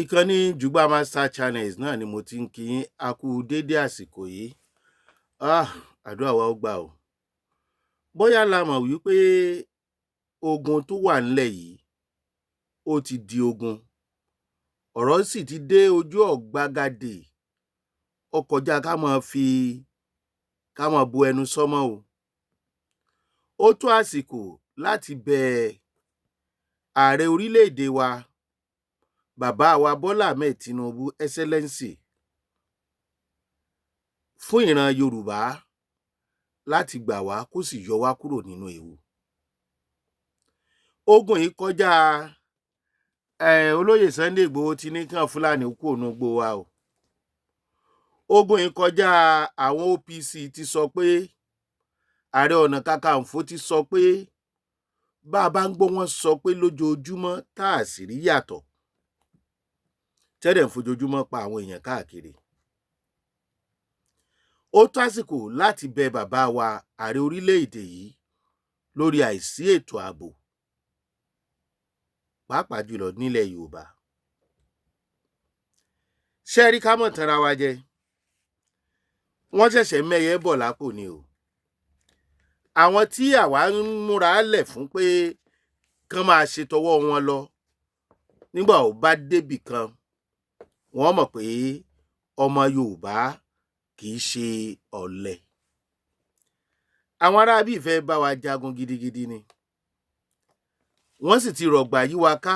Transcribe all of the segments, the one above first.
Ìkànnì Jùgbà Master Channels náà ni mo ti ń kí yín. A kú déédé àsìkò yìí. Ah, àdúrà wa ó gbà o. Bóyá la mọ̀ wípé ogun tó wà ńlẹ̀ yìí, ó ti di ogun. Ọ̀rọ̀ sì ti dé ojú ọ̀gbagadè. Ó kọjá ká máa fi ká máa bu ẹnu sọ́mọ́ o. Ó tó àsìkò láti bẹ ààrẹ orílẹ̀-èdè wa, bàbá wa Bọ́lá Ahmed Tinubu, Excellency, fún ìran Yorùbá láti gbà wá kó sì yọ wá kúrò nínú ewu. Ogun yìí kọjá olóyè Sunday Igboho ti ní kí Fúlàní kúrò nínú igbó wa o. Ogun yìí kọjá àwọn OPC ti sọ pé Ààrẹ Ọ̀nà Kakanfò ti sọ pé bá a bá ń gbọ́ wọn sọ pé lójoojúmọ́ tá a sì rí yàtọ̀ tẹ́lẹ̀ ń fojoojúmọ́ pa àwọn èèyàn káàkiri. Ó tó àsìkò láti bẹ bàbá wa ààrẹ orílẹ̀-èdè yìí lórí àìsí ètò ààbò, pàápàá jùlọ nílẹ̀ Yorùbá. Ṣé ẹ rí, ká mọ̀ tanra wa jẹ, wọ́n ṣẹ̀ṣẹ̀ mẹ́yẹ bọ̀ lápò ni o. Àwọn tí àwa ń múra lẹ̀ fún pé kán máa ṣe tọwọ́ wọn lọ, nígbà ó bá débì kan, wọ́n mọ̀ pé ọmọ Yorùbá kì í ṣe ọ̀lẹ. Àwọn aráabí fẹ́ bá wa jagun gidigidi ni. Wọ́n sì ti rọ̀gbà yí wa ká.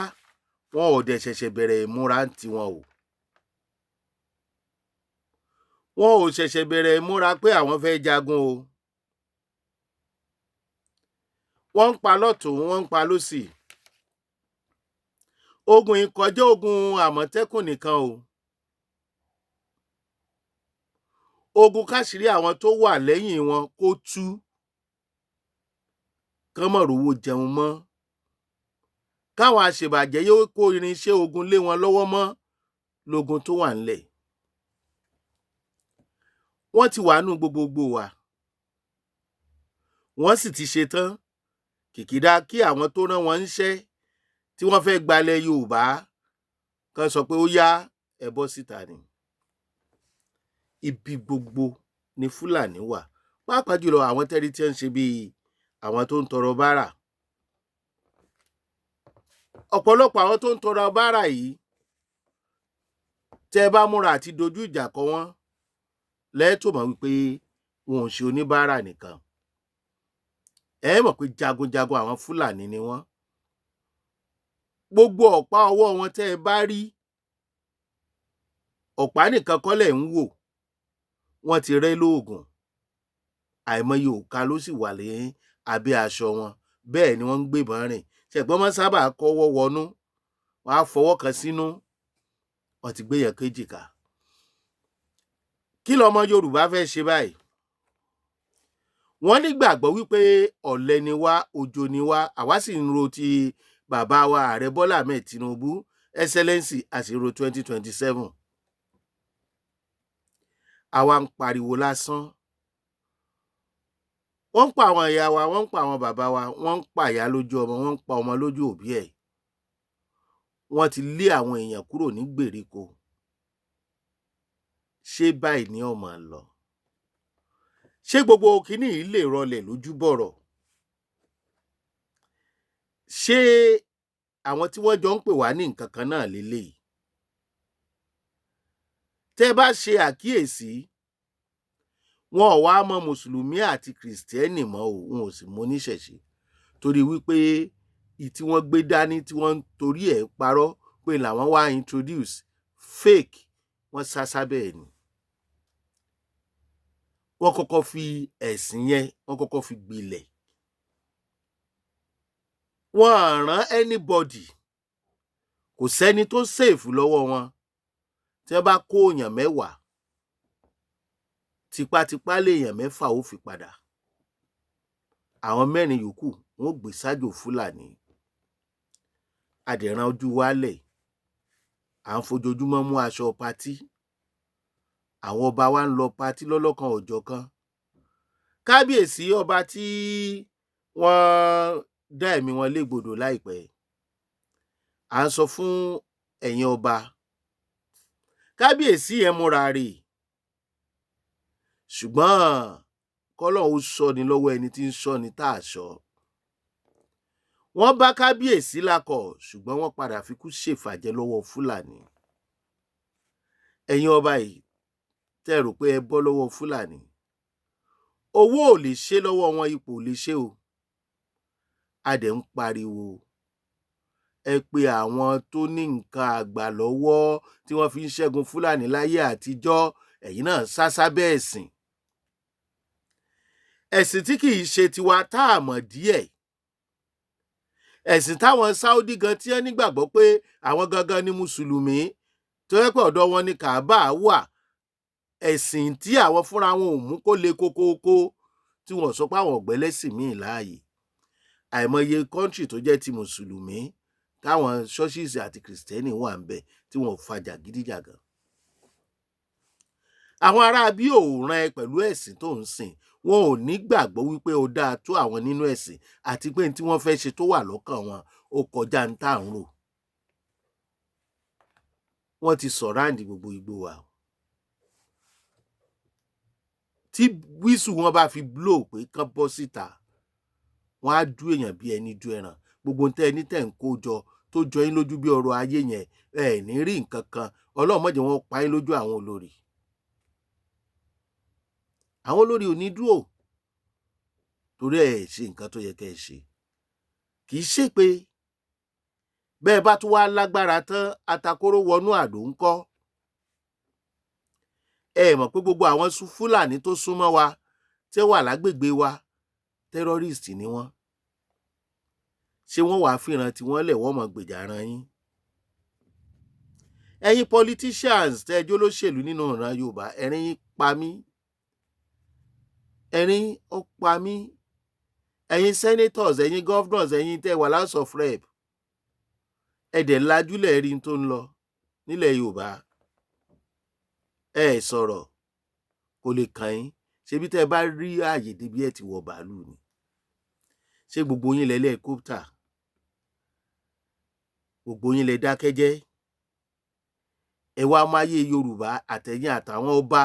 Wọn ò dẹ̀ ṣẹ̀ṣẹ̀ bẹ̀rẹ̀ ìmúra ń tiwọn o. Wọn ò ṣẹ̀ṣẹ̀ bẹ̀rẹ̀ ìmúra pé àwọn fẹ́ jagun o. Wọ́n ń pa lọ́tùn, wọ́n ń pa lósì. Ogun yìí kọjá ogun Àmọ̀tẹ́kùn nìkan o. Ogun káṣírí àwọn tó wà lẹ́yìn wọn kó tú, kán mọ̀ rówó jẹun mọ́, káwọn àṣebàjẹ́ yóò kó irinṣẹ́ ogun lé wọn lọ́wọ́ mọ́ lógun tó wà ńlẹ̀. Wọ́n ti wà nú gbogbogbò wa, wọ́n sì ti ṣetán kìkìdá kí àwọn tó rán wọn níṣẹ́ tí wọ́n fẹ́ gbalẹ̀ Yorùbá kan sọ pé ó yá, ẹ bọ́ síta ni. Ibi gbogbo ni Fúlàní wà, pàápàá jùlọ àwọn tẹ́rí tí ń ṣe bíi àwọn tó ń tọrọ bárà. Ọ̀pọ̀lọpọ̀ àwọn tó ń tọrọ bárà yìí, tẹ́ ẹ bá múra àti dojú ìjà kọ wọ́n, lẹ́ẹ̀tọ́ mọ̀ wípé wọn ò ṣe oníbàárà nìkan. Ẹ mọ̀ pé jagunjagun àwọn Fúlàní ni wọ́n. Gbogbo ọ̀pá ọwọ́ wọn tẹ́ ẹ bá rí, ọ̀pá nìkan kọ́ lẹ̀ ń wò, wọ́n ti rẹ́ lóògùn. Àìmọye òka ló sì wà ní abẹ́ aṣọ wọn. Bẹ́ẹ̀ ni wọ́n ń gbébọn rìn. Ṣẹ̀gbọ́n máa ń sábà kọ́wọ́ wọnú, wọ́n á fọwọ́ kan sínú, wọ́n ti gbé yẹn kéjìká. Kí lọmọ Yorùbá fẹ́ ṣe báyìí? Wọ́n nígbàgbọ́ wípé ọ̀lẹ ni wá, ojo ni wá. Àwa sì ń ro ti bàbá wa ààrẹ Bọ́lá Ahmed Tinubu, Excellency, àṣírò 2027. Àwa ń pariwo lásán. Wọ́n ń pa àwọn ìyá wa, wọ́n ń pa àwọn bàbá wa, wọ́n ń pa ìyá lójú ọmọ, wọ́n ń pa ọmọ lójú òbí ẹ̀. Wọ́n ti lé àwọn èèyàn kúrò ní gbèríko. Ṣé báyìí ni ó máa lọ? Ṣé gbogbo kinní yìí lè rọlẹ̀ lójú bọ̀rọ̀? Ṣé àwọn tí wọ́n jọ ń pè wá ní nǹkan kan náà leléyìí? Tẹ́ ẹ bá ṣe àkíyèsí, wọn ò wá mọ mùsùlùmí àti kìrìsìtẹ́nì mọ́ o. Wọn ò sì mọ oníṣẹ̀ṣe, torí wípé ìyí tí wọ́n gbé dání tí wọ́n ń torí ẹ̀ parọ́ pé làwọn wá introduce fake, wọ́n sá sábẹ́ ẹ̀ ni. Wọ́n kọ́kọ́ fi ẹ̀sìn yẹn, wọ́n kọ́kọ́ fi gbilẹ̀. Wọn à rán anybody, kò sẹ́ni tó safe lọ́wọ́ wọn. Tí wọ́n bá kó èèyàn 10, tipátipá léèyàn 6 ó fi padà. Àwọn 4 yòókù, wọn ó gbé sájò Fúlàní. A dẹ̀ ran ojú wálẹ̀, à ń fojoojúmọ́ mú aṣọ party. Àwọn ọba wa ń lọ party lọ́lọ́kan òjọ̀kan. Kábíyèsí ọba tí wọ́n dá ẹ̀mí wọn légbodò láìpẹ́, à ń sọ fún ẹ̀yin ọba, Kábíyèsí yẹn múra rè, ṣùgbọ́n kọ́lọ́hún ó sọni lọ́wọ́ ẹni tí ń sọni tá a sọ. Wọ́n bá kábíyèsí lakọ̀, ṣùgbọ́n wọ́n padà fi kú ṣèfàjẹ́ lọ́wọ́ Fúlàní. Ẹ̀yin ọba yìí tẹ́ ẹ rò pé ẹ bọ́ lọ́wọ́ Fúlàní, owó ò lè ṣe lọ́wọ́ wọn, ipò ò lè ṣe o. A dẹ̀ ń pariwo, ẹ pe àwọn tó ní nǹkan àgbà lọ́wọ́ tí wọ́n fi ń ṣẹ́gun Fúlàní láyé àtijọ́. Ẹ̀yin náà sá sábẹ́ ẹ̀sìn, ẹ̀sìn tí kì í ṣe tiwa tá a mọ̀ díẹ̀, ẹ̀sìn táwọn Saudi gan tí wọ́n nígbàgbọ́ pé àwọn gangan ni mùsùlùmí, tó yẹ pé ọ̀dọ̀ wọn ni Kaaba wà, ẹ̀sìn tí àwọn fúnra wọn ò mú kó le kókókó, tí wọ́n sọ pé àwọn ọ̀gbẹ́lẹ́sìn míì láàyè. Àìmọye country tó jẹ́ ti mùsùlùmí táwọn churches àti kìrìsìtẹ́nì wà ń bẹ̀ tí wọ́n ò fa jàgídíjàgan. Àwọn ará bí ò ràn ẹ́ pẹ̀lú ẹ̀sìn tó ń sìn, wọn ò ní gbàgbọ́ wípé ó dáa tó àwọn nínú ẹ̀sìn, àti pé tí wọ́n fẹ́ ṣe tó wà lọ́kàn wọn ó kọjá ń tà ń rò. Wọ́n ti surround gbogbo igbó wa. Tí whistle wọn bá fi blow pé kán bọ́ síta, wọ́n á dú èèyàn bí ẹni dú ẹran. Gbogbo tẹ́ ẹni tẹ́ ń kó jọ tó jọ yín lójú bí ọrọ̀ ayé yẹn, ẹ ní rí nǹkan kan. Ọlọ́run má jẹ́ wọ́n pa yín lójú àwọn olórí. Àwọn olórí ò ní dúró torí ẹ ṣe nǹkan tó yẹ kẹ́ ẹ ṣe. Kì í ṣe pé bẹ́ẹ̀ bá tún wá lágbára tán, atakóró wọnú àdó ńkọ́? Ẹ mọ̀ pé gbogbo àwọn Fúlàní tó súnmọ́ wa, tí wà lágbègbè wa, terrorist ni wọ́n. Ṣé wọ́n wàá fìràn tí wọ́n lẹ̀, wọ́n mọ̀ gbèjà ran yín? Ẹ̀yin politicians tẹ́ ẹ jólóṣèlú nínú ìran Yorùbá, ẹ̀rín yín pa mí, ẹ̀rín ó pa mí. Ẹ̀yin senators, ẹ̀yin governors, ẹ̀yin tẹ́ wà House of Rep, ẹ dẹ̀ lajúlẹ̀ rí n tó ń lọ nílẹ̀ Yorùbá, ẹ sọ̀rọ̀, kò lè kàn yín. Ṣebí tẹ́ ẹ bá rí ààyè débi, ẹ ti wọ bàálù ni. Ṣé gbogbo yín lẹ helicopter? Gbogbo yín lẹ dákẹ́jẹ́. Ẹ wá máyé Yorùbá, àtẹ̀yìn àtàwọn ọba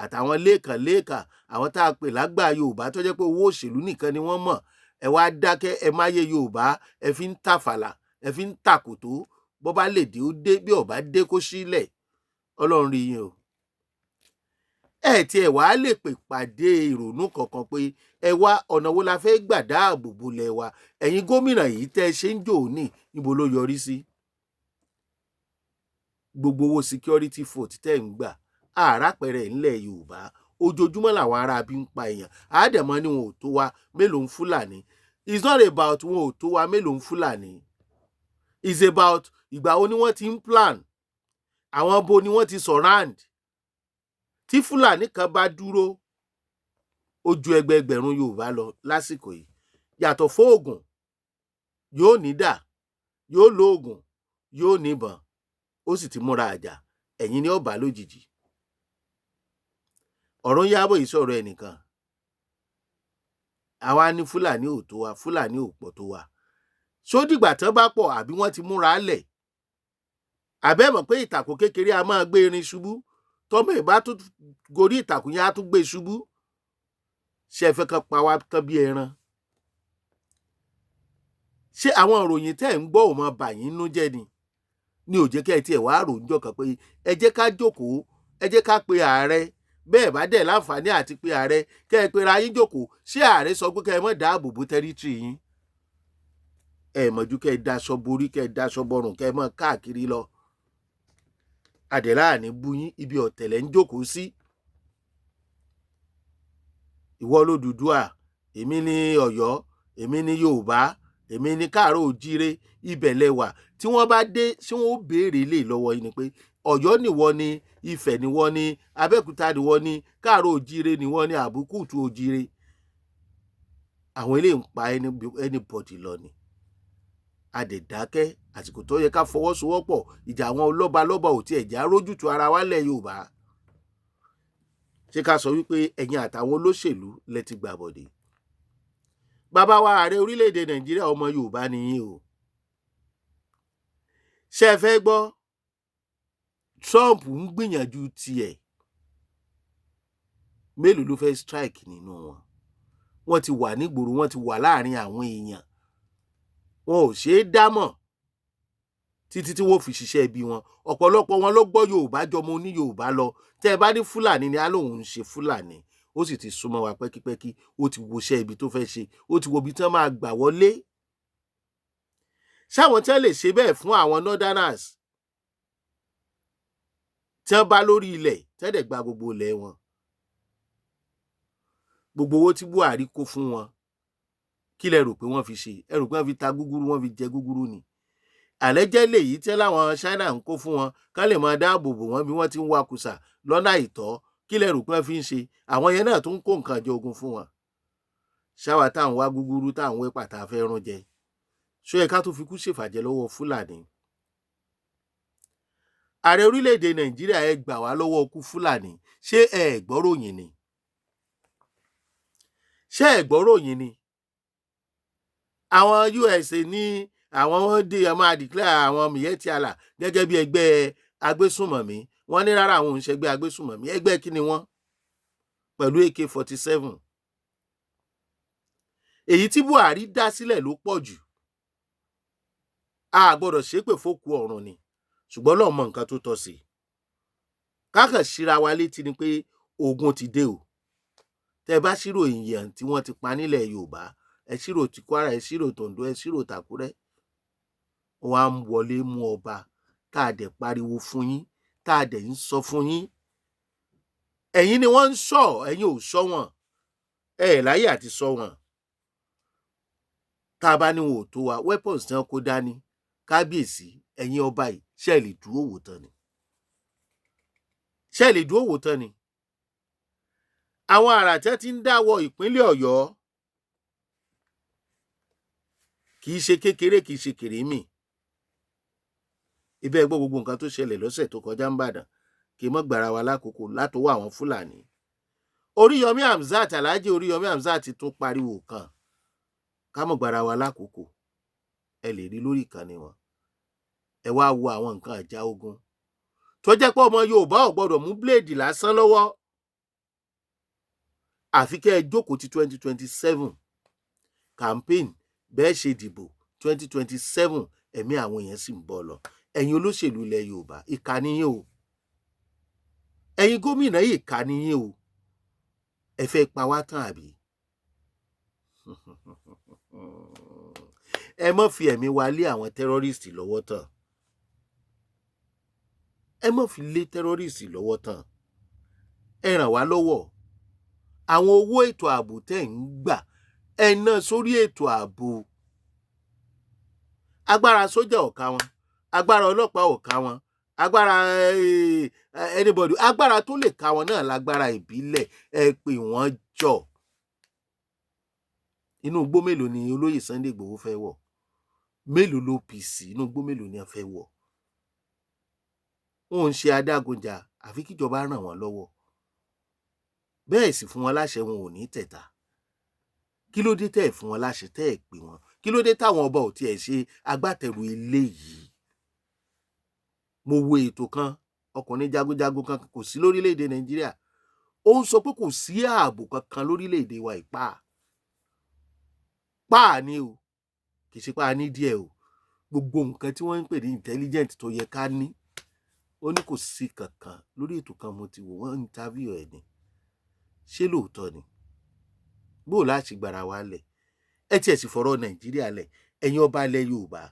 àtàwọn lẹ́ẹ̀kan lẹ́ẹ̀kan, àwọn tá a pè lágbà Yorùbá tó jẹ́ pé owó òṣèlú nìkan ni wọ́n mọ̀, ẹ wá dákẹ́, ẹ máyé Yorùbá, ẹ fi ń tàfàlà, ẹ fi ń tàkòtó. Bó bá lè dé, ó dé; bí ó bá dé, kó sílẹ̀. Ọlọ́run rí yín o. Ẹ tiẹ̀ wá lè pè pàdé ìrònú kankan pé ẹ wá ọ̀nà wo la fẹ́ gbà dáàbò bolẹ̀ wa. Ẹ̀yin gómìnà yìí tẹ́ ẹ ṣe ń jò ní, níbo ló yọrí sí? Gbogbo owó security vote tẹ́ ń gbà, àràpẹrẹ ńlẹ̀ Yorùbá, ojoojúmọ́ làwọn ará bí ń pa èèyàn. Àádẹ́mọ́ ni wọn ò tó wa, mélòó ń Fúlàní? It's not about wọn ò tó wa, mélòó ń Fúlàní. It's about ìgbà wo ni wọ́n ti ń plan, àwọn bo ni wọ́n ti surround. Tí Fúlàní kan bá dúró, ó ju ẹgbẹẹgbẹ̀rún Yorùbá lọ lásìkò yìí. Yàtọ̀ fóògùn, yóò ní dà, yóò lo oògùn, yóò níbọn, ó sì ti múra àjà. Ẹ̀yin ni ó bá lójijì. Ọ̀rọ̀ ń yábọ̀ yìí sọ̀rọ̀ ẹnìkan. Àwa ní Fúlàní ò tó wa, Fúlàní ò pọ̀ tó wa. Ṣó dìgbà tán bá pọ̀, àbí wọ́n ti múra lẹ̀? Àbẹ́ mọ̀ pé ìtàkùn kékeré a máa gbé irin ṣubú, tọ́mọ ìbá tún gorí ìtàkùn yẹn, á tún gbé ṣubú. Ṣé ẹ fẹ́ kán pa wá tán bí ẹran? Ṣé àwọn ìròyìn tẹ́ ẹ̀ ń gbọ́ ò mọ bà yín nú jẹ́ ni? Ní ò jẹ́ kẹ́ ẹ tiẹ̀ wá rò ń jọ kan pé ẹ jẹ́ ká jókòó, ẹ jẹ́ ká pe ààrẹ. Bẹ́ẹ̀ bá dẹ̀ láǹfààní àti pe ààrẹ, kẹ́ ẹ pera yín jókòó. Ṣé ààrẹ sọ pé kẹ́ ẹ mọ̀ dáàbò bo territory yín? Ẹ mọ̀jú kẹ́ ẹ daṣọ borí, kẹ́ ẹ daṣọ bọrùn, kẹ́ ẹ mọ̀ káàkiri lọ. Àdẹ̀lá ní bú yín, ibi ọ̀tẹ̀lẹ̀ ń jókòó sí. Ìwọ lódùdúà, èmi ní Ọ̀yọ́, èmi ní Yorùbá, èmi ní káàárọ̀ òjíire, ibẹ̀ lẹwà. Tí wọ́n bá dé, ṣé wọ́n ó béèrè lè lọ́wọ́ yín ni pé Ọ̀yọ́ nìwọ ni, Ifẹ̀ nìwọ ni, Abẹ́òkúta nìwọ ni, káàárọ̀ òjíire nìwọ ni, àbúkùtù òjíire? Àwọn eléyìí ń pa anybody lọ ni. A dẹ̀ dákẹ́. Àsìkò tó yẹ ká fọwọ́sowọ́pọ̀, ìjà àwọn lọ́balọ́ba ò tiẹ̀ já rójútu ara wa lẹ̀ Yorùbá. Ṣé ká sọ wípé ẹ̀yin àtàwọn olóṣèlú lẹ ti gbàbọ̀dè? Bàbá wa ààrẹ orílẹ̀-èdè Nàìjíríà, ọmọ Yorùbá ni yín o. Ṣé ẹ fẹ́ gbọ́? Trump ń gbìyànjú tiẹ̀. Mélòó ló fẹ́ strike nínú wọn? Wọ́n ti wà nígboro, wọ́n ti wà láàrin àwọn èèyàn, wọn ò ṣeé dámọ̀ títí tí wọ́n fi ṣiṣẹ́ ibi wọn. Ọ̀pọ̀lọpọ̀ wọn ló gbọ́ Yorùbá jọmọ oní Yorùbá lọ. Tẹ́ ẹ bá ní Fúlàní ni, á lóun ń ṣe Fúlàní. Ó sì ti súnmọ́ wa pẹ́kípẹ́kí. Ó ti woṣẹ́ ibi tó fẹ́ ṣe, ó ti wo ibi tí wọ́n máa gbà wọlé. Ṣáwọn tí wọ́n lè ṣe bẹ́ẹ̀ fún àwọn northerners tí wọ́n bá lórí ilẹ̀, tí wọ́n dẹ̀ gba gbogbo ilẹ̀ wọn, gbogbo owó tí Buhari kó fún wọn, kí lẹ rò pé wọ́n fi ṣe? Ẹ rò pé wọ́n fi ta gúgúrú, wọ́n fi jẹ gúgúrú ni? Àlẹ́jẹ́ lèyí tí láwọn China ń kó fún wọn ká lè máa dáàbò bò wọ́n bí wọ́n ti ń wakùsà lọ́nà àìtọ́. Kí lẹ rò pé wọ́n fi ń ṣe? Àwọn yẹn náà tó ń kó nǹkan jẹ ogun fún wọn. Ṣáwa táwọn wá gúgúrú, táwọn wẹ́pà tá a fẹ́ rún jẹ, ṣó yẹ ká tó fi kú ṣèfàjẹ́ lọ́wọ́ Fúlàní? Ààrẹ orílẹ̀-èdè Nàìjíríà, ẹ gbà wá lọ́wọ́ ikú Fúlàní. Ṣé ẹ gbọ́ròyìn ni? Ṣé ẹ gbọ́ròyìn ni? Àwọn USA ní àwọn wọn dé máa declare àwọn Miyetti Allah gẹ́gẹ́ bí ẹgbẹ́ agbésùnmọ̀mí. Wọ́n ní rárá, àwọn ò ń ṣẹgbẹ́ agbésùnmọ̀mí. Ẹgbẹ́ kí ni wọ́n pẹ̀lú AK-47? Èyí tí Buhari dá sílẹ̀ ló pọ̀ jù. A gbọ́dọ̀ ṣépè fókù ọ̀run ni, ṣùgbọ́n Ọlọ́run mọ nǹkan tó tọ́ sí i. Kákàn síra wa létí ni pé ogun ti dé o. Tẹ́ ẹ bá ṣírò èèyàn tí wọ́n ti pa nílẹ̀ Yorùbá, ẹ ṣírò ti Kwara, ẹ ṣírò tOǹdó, ẹ ṣírò tÀkúrẹ́. Wọ́n á ń wọlé mú ọba tá a dẹ̀ pariwo fún yín, tá a dẹ̀ ń sọ fún yín. Ẹ̀yin ni wọ́n ń sọ, ẹ̀yin ò sọ wọn, ẹ ẹ̀ láyè àti sọ wọn. Tá a bá ní wọn ò tó wa, weapons tí wọ́n kó dání, kábíyèsí, ẹ̀yin ọba yìí, ṣe lè dúró wò tán ni? Ṣe lè dúró wò tán ni? Àwọn àrà tẹ́ ti ń dáwọ́ ìpínlẹ̀ Ọ̀yọ́ kì í ṣe kékeré, kì í ṣe kèrémì. Ibẹ̀ gbọ́ gbogbo nǹkan tó ṣẹlẹ̀ lọ́sẹ̀ tó kọjá ń bàdàn, kì í mọ́ gbàrà wa lákòókò látọwọ́ àwọn Fúlàní. Oríyọmí Hamzat, Alhaji Oríyọmí Hamzat tún pariwo kan, ká mọ̀ gbàrà wa lákòókò. Ẹ lè rí lórí ìkànnì wọn. Ẹ wá wo àwọn nǹkan ìjà ogun tó jẹ́ pé ọmọ Yorùbá ò gbọ́dọ̀ mú bíléèdì lásán lọ́wọ́, àfi kẹ́ ẹ jókòó ti 2027 campaign bẹ́ẹ̀ ṣe dìbò 2027. Ẹ̀mí àwọn èèyàn sì ń bọ̀ lọ. Ẹ̀yin olóṣèlú ilẹ̀ Yorùbá, ìkà niyín o. Ẹ̀yin gómìnà yìí, ìkà niyín o. Ẹ fẹ́ pa wá tán àbí? Ẹ má fi ẹ̀mí wa lé àwọn terrorist lọ́wọ́ tán. Ẹ má fi lé terrorist lọ́wọ́ tán. Ẹ ràn wá lọ́wọ́. Àwọn owó ètò ààbò tẹ́ ń gbà, ẹ ná sórí ètò ààbò. Agbára sójà ò ká wọn, agbára ọlọ́pàá ò ká wọn, agbára anybody, agbára tó lè ká wọn náà lágbára ìbílẹ̀. Ẹ pè wọ́n jọ. Inú igbó mélòó ni olóyè Sunday Igboho fẹ́ wọ̀? Mélòó ló OPC? Inú igbó mélòó ni wọ́n fẹ́ wọ̀? Wọn ò ń ṣe adágunjà, àfi kíjọba ràn wọ́n lọ́wọ́. Bẹ́ẹ̀ sì fún wọn láṣẹ, wọn ò ní tẹ̀ta. Kí ló dé tẹ́ ẹ̀ fún wọn láṣẹ, tẹ́ ẹ̀ pè wọ́n? Kí ló dé táwọn ọba ò tiẹ̀ ṣe agbátẹrù eléyìí? Mo wo ètò kan, ọkùnrin jagunjagun kan kò sí lórílẹ̀‐èdè Nàìjíríà, ó ń sọ pé kò sí ààbò kankan lórílẹ̀‐èdè wa. Ìpá páà ni o, kì í ṣe pé a ní díẹ̀ o. Gbogbo nǹkan tí wọ́n ń pè ní intelligent tó yẹ ká ní, ó ní kò sí kankan. Lórí ètò kan mo ti wò wọ́n, interview ẹ̀ ní. Ṣé lóòótọ́ ni? Bó o láti gbára wa lẹ̀, ẹ tiẹ̀ sì fọ̀rọ̀ Nàìjíríà lẹ̀. Ẹ̀yin ọba ilẹ̀ Yorùbá,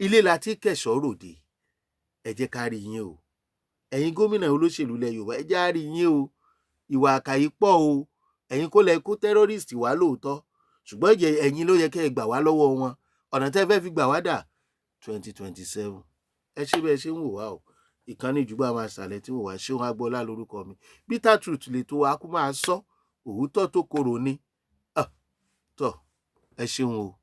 ilé la ti kẹ̀ṣọ́ ròde, ẹ jẹ́ ká rí yín o. Ẹ̀yin gómìnà olóṣèlú ilẹ̀ Yorùbá, ẹ jẹ́ á rí yín o. Ìwà àkàyí pọ̀ o. Ẹ̀yin kó lẹ kó terrorist wá lóòótọ́, ṣùgbọ́n ẹ̀yin ló yẹ kẹ́ ẹ gbà wá lọ́wọ́ wọn. Ọ̀nà tẹ́ fẹ́ fi gbà wá dà 2027? Ẹ ṣé bẹ́ẹ̀ ṣe ń wò wá o. Ìkànnì ìjùgbọ́ àwọn àṣàlẹ̀ tí wò wá, ṣéun agboola lórúkọ mi. Bitter truth lè tó wa kó máa sọ òótọ́ tó korò ni tọ́. Ẹ ṣeun o.